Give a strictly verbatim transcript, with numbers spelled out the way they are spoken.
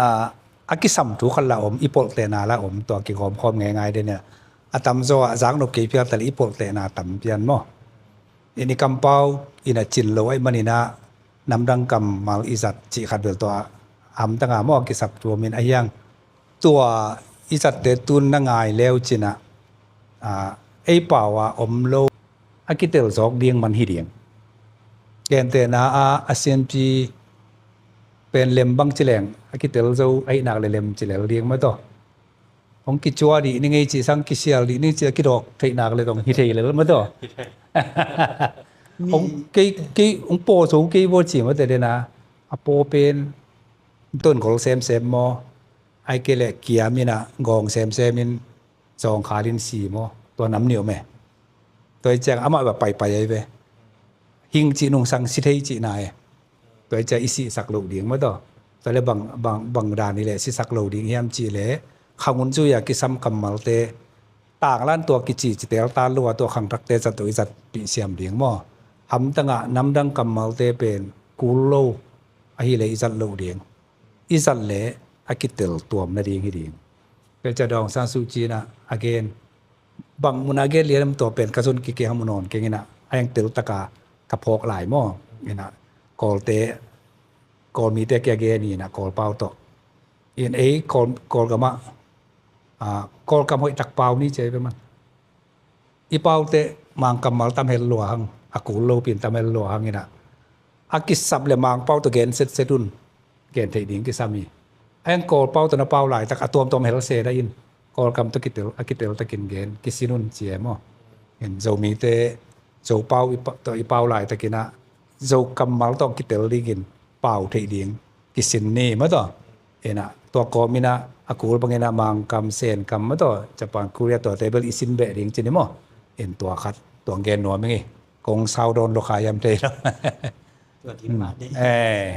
a, a kisam thu khat la om, i polhtehna la om, tua kigawm khawm ngeingai den a. A tamzaw ah zaknop kei phial ta le i polhtehna tam pian maw. In i kampau in a cin lo ahih manin a namdang kammal i zat cih khat bel tua a hamtang a maw a kisap thu om in a hiang. Tua i zatte tun na ngai leu cin a, a, ei pau a om lo a kitel zawk ding man hi ding. Gentehna a, a sianpi pen lem bang ci leng a kitel zo ahih nak le lem ci lel ding mah tawh. Hong kicua dih ni ngei cih sang kisial dih ni cih a kidawk theih nak le dong hi thei lel mah tawh. Hong kei, kei, hong paw zo kei baw ci mah teh den a, a paw pen ton gol semsem maw. Ai kei le kiam in a gawng semsem in zawngkhal in si maw. Tua nam ni om e. Tua i ciang amah ba paipai ai ve. Hing cih nungsang si thei cihna e. Tua i ciang i sihsak loh ding maw tawh. Tua le bang, bang, bang dan i le sisak lo ding hiam cih le khangun zui a kisam kammalte tanglan tua kici citel ta lua tua khangthakte zat uh i zat pih siam ding maw. Hamtang a namdang kammalte pen kul lo ahi le i zat loh ding. I zat le a kitel tuam nading hi ding. Pia cia dawng sang suh cin a a gen. Bang mun a gen lian am tua pen ka zon kik kei ham u nawn keng in a a eng tel taka ka phawk lai maw. In a Kawlte, Kawl mite kia gen in a Kawl pau tawh. In ei Kawl, Kawl gam ah, a, Kawl kam hoih tak pau ni cia i pe man. I paute Mang kammal tam hel lua hang, a kul lo pin tam hel lua hang in a. A kisap le Mang pau tawh gen setset un, gen theih ding kisam hi. A eng Kawl pau tawh na pau laitak a tuamtuam hel se dah in, Kawl kam tawh kitel, a kitel takin gen, kisin un ci e maw. In Zomite, Zo pau i pa-, tawh i pau laitakin a, Zo kammal tawh kitel dingin pau theih ding kisin ni maw tawh. In a, tua kawm in a, a kul bangin a Mangkam, Senkam maw tawh, Japan, Korea tuate bel i sin beh ding ci ni maw. In tua khat, tua gen nuam ing i. Kong sau dawn lua kha hiam thei lo. Tua ding mah ni. Eh.